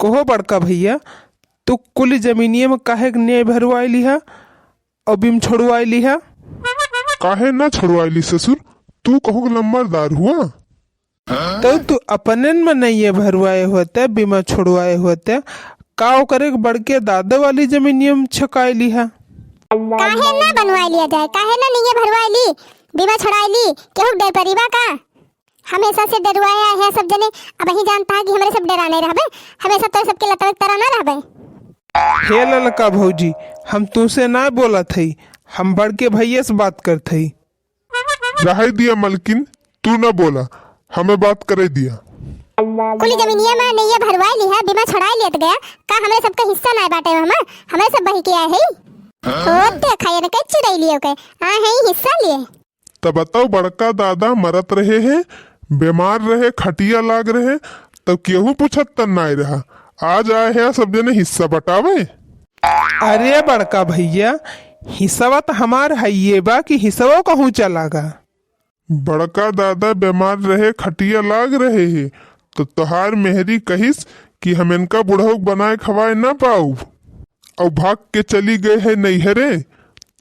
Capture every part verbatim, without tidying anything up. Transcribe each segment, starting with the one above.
ओहो बड़का भइया, तू कुल जमीनिया में काहे के नेय भरवाइ लिहा अउ बिम छोड़वाइ लिहा? काहे ना छोड़वाइ ली ससुर, तू कहूँ के लम्बरदार हुआ। तउ तू अपनेन में नइया भरवाए होते, बिमा छोड़वाए होते, का ओकरे के बड़के दादा वाली जमीनिया में छकाइ लिहा? काहे ना बनवाइ लिया जाए, काहे ना नइया भरवाइ ली, बिमा छोड़ाइ ली, केहू के डर परी बा का? हमेसा से डरवाए आए हैं सब जने, अबहीं जानत ह कि हमरे सब डेराने रहबे, हमेसा तोरे सबके लतवे के तरह ना रहबे। हे ललका भउजी, हम तुसे ना बोलत हई, हम बड़के भइया से बात करत हई। रहइ दिया मलकिन, तू ना बोला, हमें बात करइ दिया। कुल जमीनिया में नइया भरवाइ लिहा, बिमा छोड़ाइ लियत गया, का हमरे सबका हिस्सा नाहीं बाटे ओहमा, हमरे सब बहिके आए हई। हो देखा, एनके चुरइ लियो के, आए हई हिस्सा लिए। त बताउ, बड़का दादा मरत रहे हैं, बेमार रहे, खटिया लाग रहे, तब केहू पूछत तन नाय रहा। आज आए हैं सब जने हिस्सा बटावे। अरे बड़का भइया, हिस्सवा त हमार हइये बा कि हिस्सवा कहूँ चला गा? बड़का दादा बेमार रहे, खटिया लाग रहे हैं, त तोहार मेहरी कहिस कि हम एनका बुढ़ऊ के बनाए खवाए ना पाउब। अउ भाग के चली गए है नैहरे,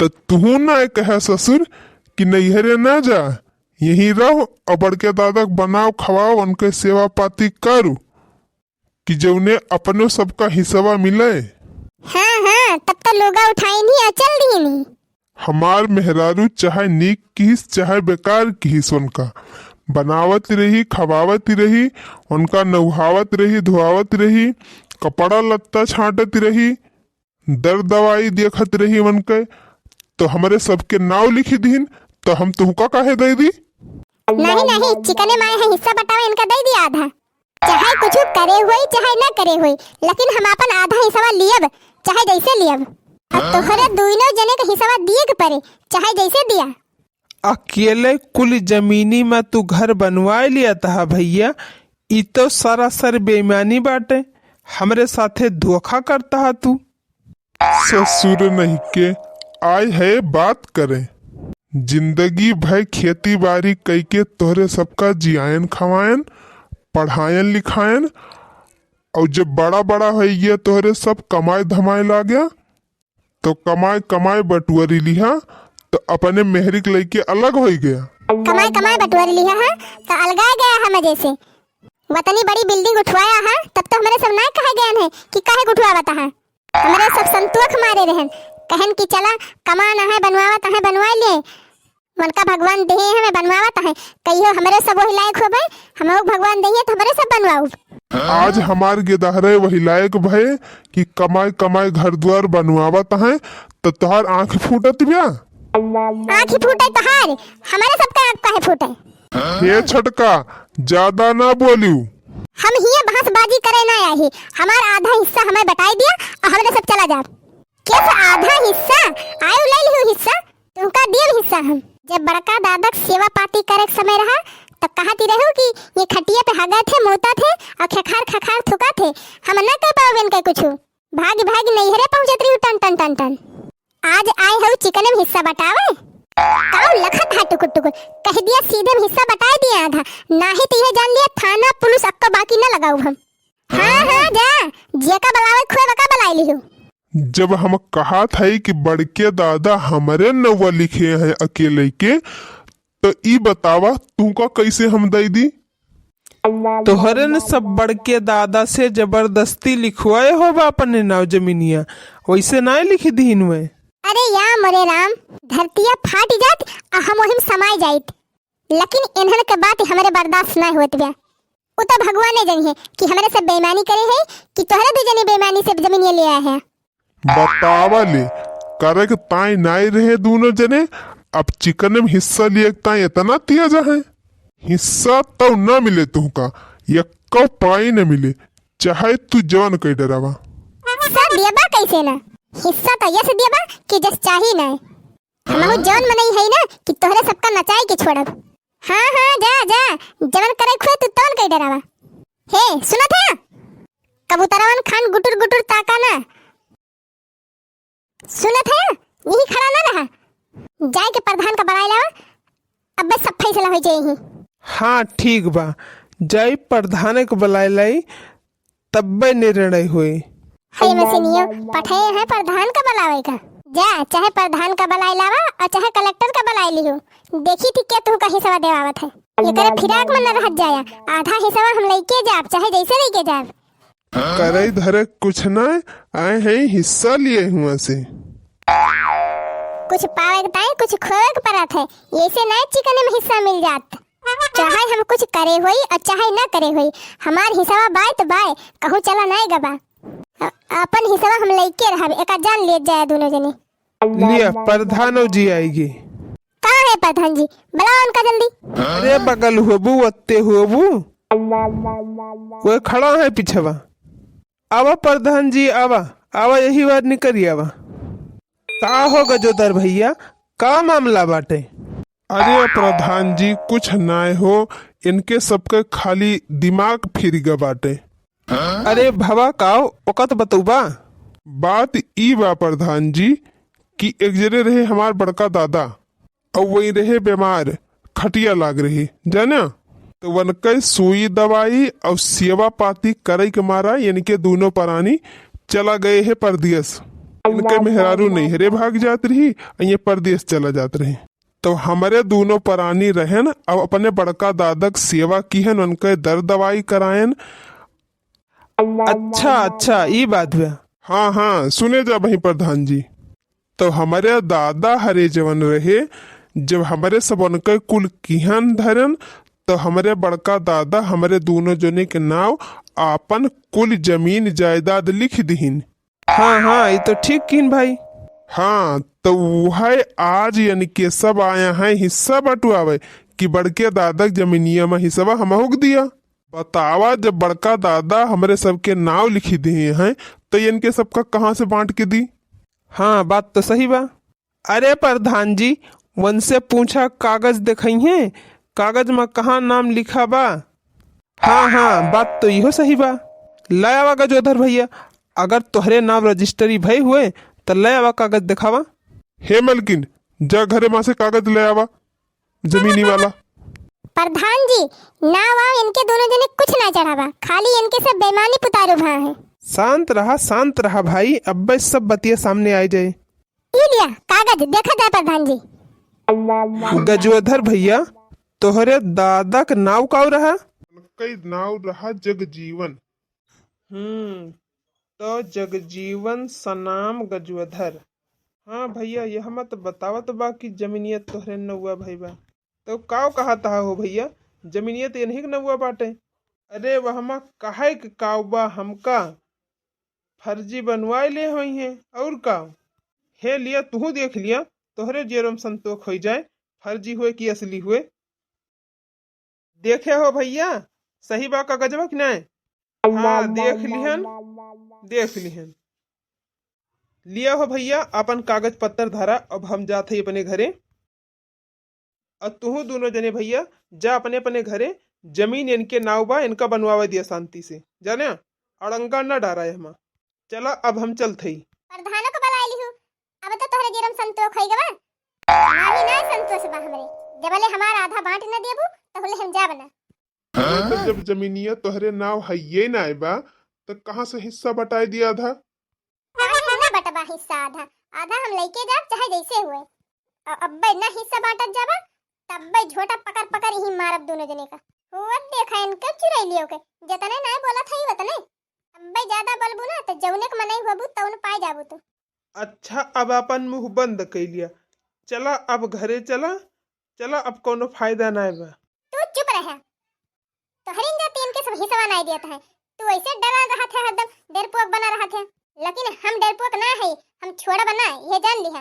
त तुहू ना कहा ससुर कि नैहरे ना जा, यहीं रहो अउ बड़के दादा के बनाओ खवाओ, उनके सेवा पाती करो कि जउने अपनो सबका हिस्सवा मिले। हाँ, हाँ, तब त लोगा उठाइनी अउ चल दीनी। हमार मेहरारू चाहे नीक किहिस, चाहे बेकार किहिस, उनका बनावत रही, खवावत रही, उनका नउहावत रही, धोआवत रही, कपड़ा लत्ता छांटत रही, दर दवाई देखत रही उनके, तो हमरे सबके नाव लिखि दीन, तो हम तुहका काहे दे दी? नहीं, नहीं, चिकने माए हैं, हिस्सा बटावे, इनका दे दिया आधा। चाहे कुछ करे होई, चाहे ना करे होई, लेकिन हम आपन आधा हिस्सा लियब, चाहे जैसे लियब। अब तोहरे दुइनो जने के हिस्सा दिए के परे, चाहे जैसे दिया। अकेले कुल जमीनी में तू घर बनवाए लियत ह भइया, ई तो सरासर बेईमानी बाटे। हमरे साथे धोखा करत ह तू। ससुर नहीं के आए है बात करे। जिंदगी भर खेती बारी कइके तोहरे सबका जियायन खवायन, पढ़ायन लिखायन, अउ जब बड़ा बड़ा होइ गया तोहरे सब कमाए धमाए लाग्या, तो कमाए कमाए बटुअरी लिहा, तो अपने मेहरी के लइके अलग होइ गया। कमाए कमाए बटुअरी लिहा है, तो अलगाए गया है मजे से। वतनी बड़ी building उठवाया है, तब तो हमरे सब नाय कहे गयन है कि काहे के उठवावत है। हमरे सब संतोख मारे रहन, कहन कि चला कमान है, बनवावत है, बनवा लिए। उनका भगवान देहे हमें बनवावत है, कहियो हमरे सब वही लायक होबे, हमहू भगवान देहे तो हमरे सब बनवाऊ। आज हमार गेदहरे वही लायक भए कि कमाए कमाए घर द्वार बनवावत है, तो तोहार आँख फूटत बिया। आँख फूटे तोहार, हमरे सबका आँख काहे फूटे? हे छोटका, ज्यादा ना बोलियो। हम हियाँ बहसबाजी करे ना आए ही, हमार आधा हिस्सा हमें बटाई दिया अउ हमरे सब चला जा। के आधा हिस्सा? आयो ले लिहु हिस्सा, तुमका दियब हिस्सा हम। जब बड़का दादा के सेवा पाती करे के समय रहा, त कहत ही रहू कि ये खटिया पे हगत है, मूतत है अउ खेखार खेखार थूकत है, हम ना कह पाओ इनके कुछ। भाग भाग नैहरे पहुँचत रही टन टन टन टन। आज आए हऊ चिकने में हिस्सा बटावे? काऊ लखत है टुकुर टुकुर, कह दिया सीधे में हिस्सा बटाए दिया आधा, नाही तो यह जान लिया थाना पुलिस अक्को बाकी न लगाऊ हम। हाँ, हाँ, जा, जेका बलावे खोए बका बलाई लिहू। जब हम कहत हई कि बड़के दादा हमरे नौवा लिखे हैं अकेले के, तो ई बतावा तुमका कैसे हम दई दी? तोहरे न सब बड़के दादा से जबरदस्ती लिखवाए होबा अपने नाव जमीनिया, वैसे नाय लिख दीन वे। अरे या मोरे राम, धरतिया फाट जात आ हम ओहिम समाय जाइत, लेकिन इन्हन के बात हमरे बर्दाश्त नाय होत बा। उ तो भगवाने जनिहे कि हमरे सब बेईमानी करे है कि तोहरे दू जनी बेईमानी से जमीनिया ले आए हैं। बतावा ले, करे के ताई नाई रहे दूनो जने, अब चिकन में हिस्सा लिए के ताई इतना तिया जा है। हिस्सा तो न मिले तुहका, यक्को पाई न मिले, चाहे तू जवन कई डरावा। सब दियबा कैसे ना? हिस्सा तो यस दियबा कि जस चाही ना। हमहू जवन मनई है ना कि तोहरे सबका नचाई के छोड़ब। हाँ, हाँ, जा, जा, जवन करे खुए तू तवन कई डरावा। हे, सुनत है? कबूतरवन खान गुटुर गुटुर ताका ना। सुनत है? यही खड़ा ना रहा। जाए के प्रधान का बलाई लावा, अब्बे सब फैसला हो जाए ही। हाँ, ठीक बा, जाई प्रधान के बलाई लाई, तब्बे निर्णय होए। हे मसिनियो, पठे है प्रधान का बलावे का। जा, चाहे प्रधान का बलाए लावा और चाहे कलेक्टर का बलाए लिहो। देखी थी के तुहका हिस्सा देवावत है। एकरे फिराक में न रहत जाया, आधा हिस्सा हम लइके जाब, चाहे जैसे लइके जाब। करे धरे कुछ ना, आए हैं हिस्सा लिए हुआ से। कुछ पावे के ताई कुछ खोवे के परत है, ऐसे ना चिकने में हिस्सा मिल जात। चाहे हम कुछ करे होई और चाहे ना करे होई, हमार हिस्सा बाय तो बाय, कहूँ चला नाय गबा। अ-, अपन हिस्सा हम लइके रहब, एका जान ले जाए दोनों जने। लिया, प्रधानो जी आएगी। कहाँ है प्रधान जी? बुलाओ उनका जल्दी। अरे बगल होबू, ओत्ते होबू। वो खड़ा है पीछवा। आवा प्रधान जी, आवा, आवा, यही बार निकरी आवा। का हो गजोधर भैया, का मामला बाटे? अरे प्रधान जी, कुछ नाय हो, इनके सबके खाली दिमाग फिर गए बाटे। अरे भवा, का ओकत बतौबा? बात ई बा प्रधान जी कि एक जने रहे हमार बड़का दादा, और वही रहे बीमार, खटिया लाग रहे, जाना? तो वनके सुई दवाई और सेवा पाती करे के मारा इनके दोनों परानी चला गए है परदेस। इनके मेहरारू नहीं हरे भाग जात रही, और ये परदेस चला जात रहे। तो हमरे दोनों परानी रहन, अब अपने बड़का दादक सेवा किहन, उनके दर दवाई करायन। अच्छा, अच्छा, ई बात बा। हाँ, हाँ, सुने जा बही प्रधान जी। तो हमरे दादा हरे जवन रहे, जब हमरे सब उनके कुल किहन धरन, तो हमरे बड़का दादा हमरे दोनों जने के नाव आपन कुल जमीन जायदाद लिख दिहिन। हाँ, हाँ, ई तो ठीक किन भाई। हाँ, तो वह आज यानी के सब आया है हिस्सा बंटवावे कि बड़के दादा के जमीनिया में हिस्सा हमहू के दिया। बतावा, जब बड़का दादा हमरे सबके नाव लिखी दिए हैं, तो इनके सबका कहाँ से बांट के दी? हाँ, बात तो सही बा। अरे प्रधान जी, वनसे पूछा, कागज देखइहें, कागज में कहाँ नाम लिखा बा? हाँ, हाँ, बात तो इहो सही बा। ले आवा गजोधर भैया, अगर तोहरे नाम रजिस्ट्री भई हुए, त ले आवा कागज देखावा। हे मलकिन, जा घरे मा से कागज ले आवा, जमीनी वाला। प्रधान जी, नाव वाव इनके दोनों जने कुछ ना चढ़ावा, खाली इनके सब बेईमानी पुतारू भा है। शांत रहा, शांत रहा भाई, अब्बे सब बतिया सामने आए जाए। ई लिया कागज, देखा जाए प्रधान जी। गजोधर भैया, तोहरे दादा के नाव काऊ रहा? उनके नाव रहा जगजीवन। हम्म, तो जगजीवन सनाम गजोधर। हाँ भैया, यह मत बतावत बा कि जमीनिया तोहरे नौवा भई बा। तो काव कहत हा हो भैया, जमीनिया तो इन्हीं के नौवा बाटे। अरे वहमा काहे के काव बा, हमका फर्जी बनवाए ले होई हैं, और का? हे लिया, तुहू देख लिया, तोहरे जेरम संतोख होई जाए, फर्जी हुए कि असली हुए। देखे हो भैया, सही बा कागजवा कि नाय? हाँ, देख लिहन, देख लिहन। लिया हो भैया, अपन कागज पत्तर धरा, अब हम जात हई अपने घरे। और तुहू दोनों जने भैया जा अपने अपने घरे, जमीन इनके नाव बा, इनका बनवावे दिया शांति से, जाने? अड़ंगा ना डारा है हमा। चला, अब हम चलत हई। प्रधानो को बुलाए लिहू, अब तो तोहरे जेरम संतोष होई गवा। नाही, नाही संतोष बा हमरे, जबले हमार आधा बांट न देबू, तबले हम जाब ना। अरे, तो जब जमीनिया तोहरे नाव हइये नाय बा, तो कहाँ से हिस्सा बटाए दिया आधा? काहे ना बटबा हिस्सा आधा? आधा हम लइके जाब, चाहे जैसे हुए। और अब्बे ना हिस्सा बांटत जाबा, तब्बे झोटा पकड़ पकड़ ही मारब दोनों जने का। हुआ देखा इनके चुरैलियों के, जतने नाय बोलत हई वतने। अब्बे ज्यादा बोलबू ना, तो जौने के मनई होबू, तौन पाए जाबू तू। अच्छा, अब अपन मुंह बंद कइ लिया। चला, अब घरे चला, चला, अब कौनो फायदा नाय बा। तू चुप रहे। तोहरे जाति इनके सब हिस्सा नाय देत है। तू ऐसे डरा रहत है, हरदम डरपोक बना रहत है। लेकिन हम डरपोक ना है, हम छोड़ब ना, ये जान लिहा।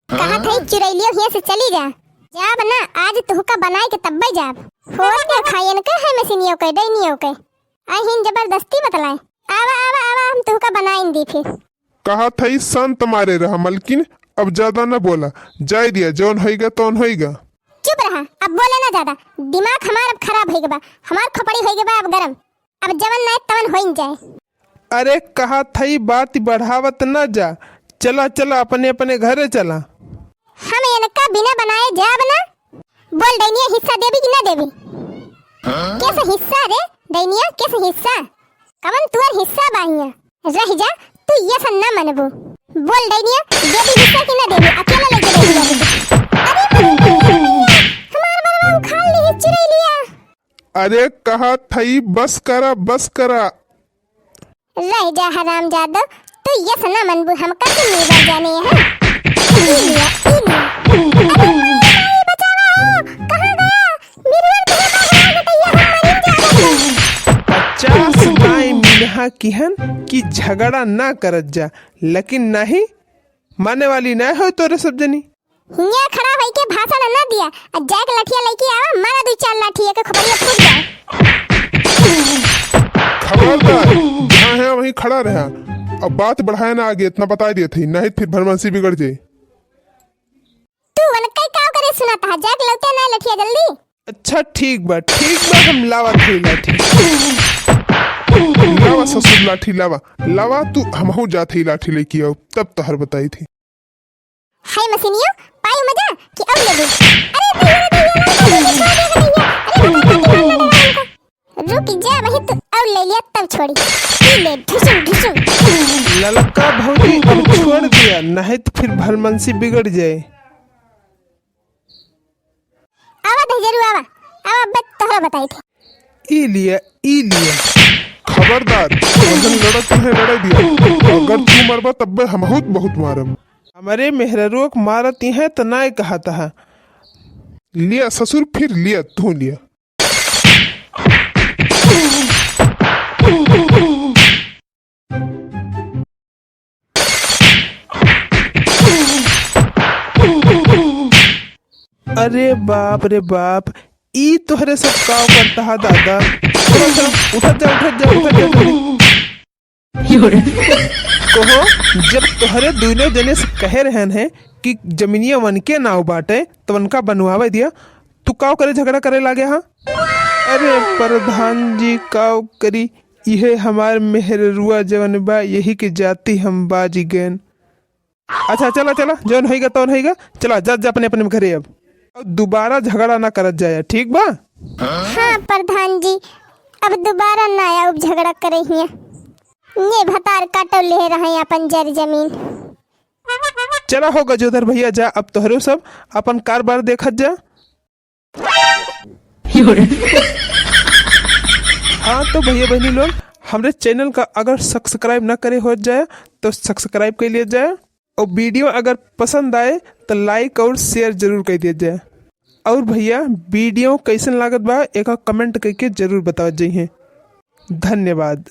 कहत है चुरैलियो हियां से चली जा। जाब ना, आज तुहका बनाए के तब्बे जाब। होत देखा इनके है मशीनियों के, डैनियों के। आहिन जबरदस्ती बतलाए। आवा, आवा, आवा, हम तुहका बनाइन दी फिर। कहत हई शांत मारे रहा मलकिन, अब ज्यादा न बोला, जाए दिया, जौन होइगा तौन होइगा। चुप रहा, अब बोले ना ज्यादा, दिमाग हमार अब खराब होइगा बा, हमार खोपड़ी होइगा बा अब गरम, अब जवन नाय तवन होइन जाए। अरे कहत हई बात बढ़ावत न जा, चला चला अपने अपने घरे चला। हम इनका बिना बनाए जाब ना। बोल डैनिया हिस्सा देबी कि ना देबी? कैसे हिस्सा रे डैनिया, कैसे हिस्सा? कवन तुअर हिस्सा बा हियाँ? रहि जा, तू ये सन ना मनबू। बोल डैनिया, देबी हिस्सा कि ना देबी? अकेला लेके बैठ जा। अरे, हमार बरवा उखाड़ ली है चुरैलिया। अरे, कहा थई, बस करा, बस करा। रहि जा हरामजादो, तू ये सन ना मनबू, हम कब नीबर जाने यहाँ। ई लिया, ई लिया। अरे, माई, माई, बचावा हो, कहाँ गया? पचास बाई मिनहा किहन कि झगड़ा ना करत जा, लेकिन नहीं, माने वाली ना हो तोरे सब जनी। हियाँ खड़ा होइके भाषण ना दिया, आ जाके लठिया लेके आवा, मारा दू चार लाठी, एक खोपड़िया फूट जाए। खबरदार, जहाँ है वहीं खड़ा रहा, अब बात बढ़ाए ना आगे, इतना बताई दिए थे, नहीं फिर भरमंसी बिगड़ जाए। तू उनके काव करे सुनात हा, जाके लौटे ना लठिया जल्दी। अच्छा ठीक बा, ठीक बा, हम लावा थई लाठी। लावा ससुर लाठी लावा, लावा तू, हमहू जात हई लाठी लेके आओ, तब तोहर बताई थी। हाय मशीनियो, पाई मजा कि अब लेबू? अरे दैया रे दैया, लावा दैया, छोड़ दे दैया। अरे बता दे, मार ना डरा हमको। रुक जा, वही तू और ले लिया तब छोड़ी। पी ले, ढुसुम, ढुसुम। ललका भौजी, अब छोड़ दिया, नहीं तो फिर भलमनसी बिगड़ जाए। आवा दहिजरू, आवा, आवा, अब तोहरा बताई थे। ई लिया, ई लिया। खबरदार, वजन लड़त है, लड़ाई दिया। अगर तू मरबा, तब्बे हमहू बहुत मारब। हमरे मेहररुआ के मारत है, त नाय कहत है। लिया ससुर, फिर लिया, तू लिया। अरे बाप रे बाप, ई तोहरे सब काव करत हा दादा। चलो, चलो, उठत जा, उठत जा, उठत जा, जल्दी। कहो, जब तोहरे दुनो जने से कहे रहन है कि जमीनिया वनके नाव बाटे, त वनका बनवावे दिया, तू काव करे झगड़ा करे लागे हा? अरे प्रधान जी, काव करी, इहे हमार मेहररुआ जवन बा, यही के जाति हम बाजी गएन। अच्छा, चला, चला, जौन होइगा, तौन होइगा, चला, जा, जा अपने, अपने घरे अब। अब दोबारा झगड़ा ना करत जाया, ठीक बा? हाँ प्रधान जी, अब दोबारा ना आया, अब झगड़ा करे हिया। ये भतार काटो ले रहे अपन जर जमीन। चला हो गजोधर भैया, जा, अब तोहरो सब अपन कारबार देखत जा। हाँ, तो भैया बहनी लोग, हमरे channel का अगर subscribe ना करे होत जाए, तो subscribe कर लिया जाए, और video अगर पसंद आए, तो like और share जरूर कर दिया जाए। और भैया, video कैसन लागत बा, एक comment करके जरूर बतावत जाइए। धन्यवाद।